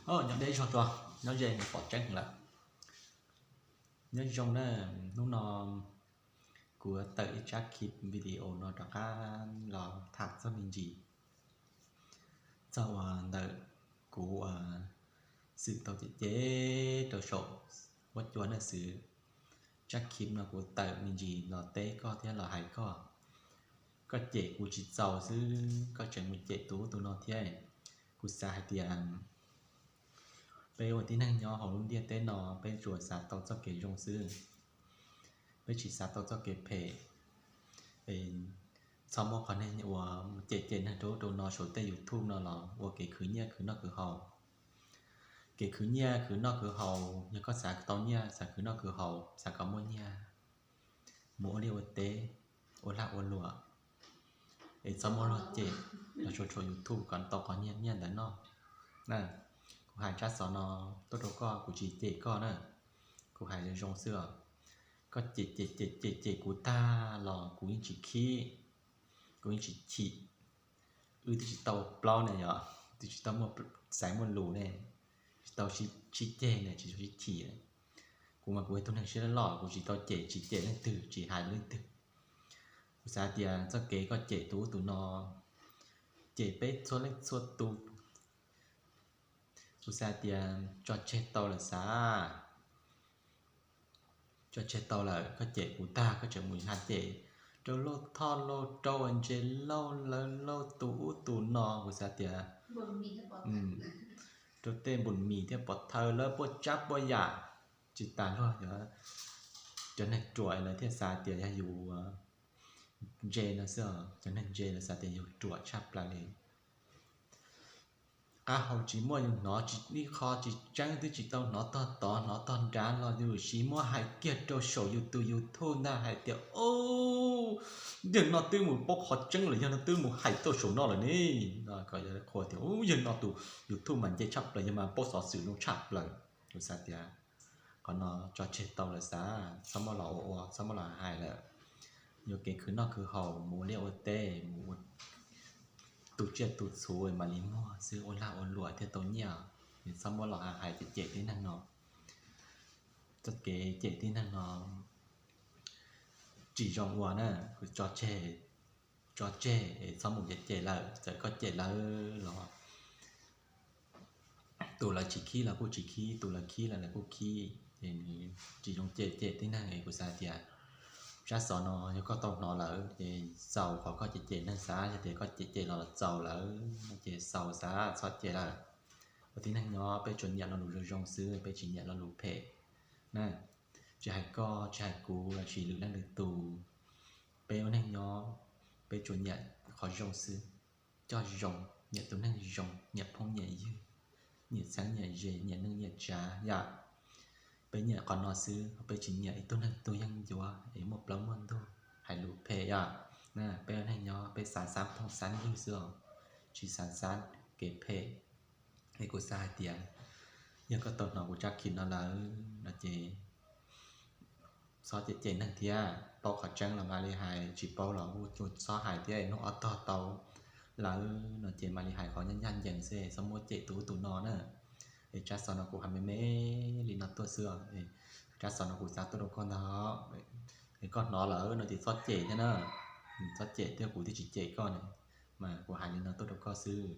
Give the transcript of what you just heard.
Nyob deb zog rua, nyob ze mus pom tseeb lawm. Nyob zoo na, hnub no kuv tawm ib tsab clip video no rov qab los tham txog me ntsis txog uas ntawm kuv uas xwm tau cem cem rau saum huab cua na xwb. Tsab clip no kuv tawm me ntsis los teb koj thiab los hais koj. Koj cem kuv tsis txaus xwb, koj tseem mus cem tus ub tus no thiab. Kuv xav hais tias peb ua tib neeg nyob hauv lub ntiaj teb no peb tsuas xav tau txoj kev zoo xwb, peb tsis xav tau txoj kev phem. Txhob muab qhov neeg uas cem cem neeg rau ub rau no saum tej YouTube no los ua kev khwv nyiaj khwv noj khwv haus. Kev khwv nyiaj khwv noj khwv haus, yog koj xav tau nyiaj, xav khwv noj khwv haus, xav kom muaj nyiaj, mus ua liaj ua teb, ua lag ua luam, es txhob muab luag cem los tsuas tsuas YouTube kom tau qhov nyiaj nyiaj ntawd noj. Kuv hais tsab xov no tuaj rau koj, kuv tsis cem koj na, kuv hais zoo zoo xwb os. Koj cem cem cem cem cem kuv tag los kuv yeej tsis khib, kuv yeej tsis chim. Wb twb tsis tau plaub ne yom, twb tsis tau muaj xaiv muaj lus ne, tsis tau sib ceg ne, tsis tau sib chim. Kuv mas kuv yog tus neeg siab loj, kuv tsis tau cem, tsis cem leej twg, tsis hais leej twg. Kuv xav tias txoj kev koj cem tus ub tus no, cem peb txhua leej txhua tus, kuv xav tias tso tseg tau lawm xav. Tso tseg tau lawm, koj cem kuv tag koj tseem mus hais cem rau Lauj Thoj Lauj Rau, Ntse Lauj lawv, Lauj tus ub tus no, kuv xav tias rau tej npun mis thiab pov thawj lawv puas tsab puas yam. Tsis tas luag cov neeg ruam lawv thiaj xav tias yog yus ntse no xwb, cov neeg ntse lawv xav tias yus ruam tshaj plaws li. Qab hau tsis muaj yus hnov ib qho tsis tseeb, twb tsis tau hnov tog tod hnov tog nrad los yus siv muab hais kiag rau saum yus tus YouTube ntag hais tias, yawg no twb mus paub qhov tseeb lawm, yawg no twb mus hais tau saum no lawm ne. Kom qhuas tias yawg no tus YouTube mas nce tshaj plaws, yawg mas paub xov xwm zoo tshaj plaws. Kuv xav tias qhov no tso tseg tau lawm xav, txhob muab los ua ua, txhob muab los hais lawm. Yuav kev khwv noj khwv haus, mus ua liaj ua teb, mus ua tu tsiaj tu txhu mam li muag xwb, ua lag ua luam thiaj tau nyiaj. Txhob muab los hais cem cem tib neeg no. Txoj kev cem tib neeg no tsis zoo ua na, kuv tso tseg, tso tseg es txhob mus cem cem lawm, txawm koj cem lawv los tus lawv tsis khib los kuj tsis khib, tus lawv khib los lawv kuj khib. Tsis zoo cem cem tib neeg es kuv xav tias tsab xov no yog koj tau hnov lawm ces xaus qhov koj cem cem neeg xav, yog tias koj cem cem los los txaus lawm no ces xaus xav txhob cem lawm. Ua tib neeg nyob peb tsuas nyiam lo lus zoo zoo xwb, peb tsis nyiam lo lus phem na. Tsis hais koj, tsis hais kuv, los sis lwm leej lwm tus, peb ua neeg nyob peb tsuas nyiam qhov zoo xwb, coj zoo, nyiam tus neeg zoo, nyiam phooj nyiam ywg, nyiam txheeb nyiam ze, nyiam neej nyiam tsav yom. Peb nyiam qhov no xwb, peb tsis nyiam ib tug neeg tug yeeb ncuab es muaj plaub muaj ntug, hais lus phem yom. Peb ua neeg nyob peb xav xab phooj xab ywg xwb os, tsis xav xab kev phem. Es kuv xav hais tias yog koj tau hnov kuv tsab clip no lawm no ces txhob cem cem neeg thiab, paub qhov tseeb los mam li hais, tsis paub los kuj txhob hais thiab, hnub ob tog tau lawm no ces mam li hais qhov ncaj ncaj ncees xwb, txhob muab cem tus ub tus no na. Es tsab xov no kuv hais me me li no tuaj xwb os. Tsab xov no kuv xav tuaj rau koj ntag, es koj hnov lawm no ces txhob cem thiab na, txhob cem thiab, kuv thiaj tsis cem koj ne, mas kuv hais li no tuaj rau koj xwb.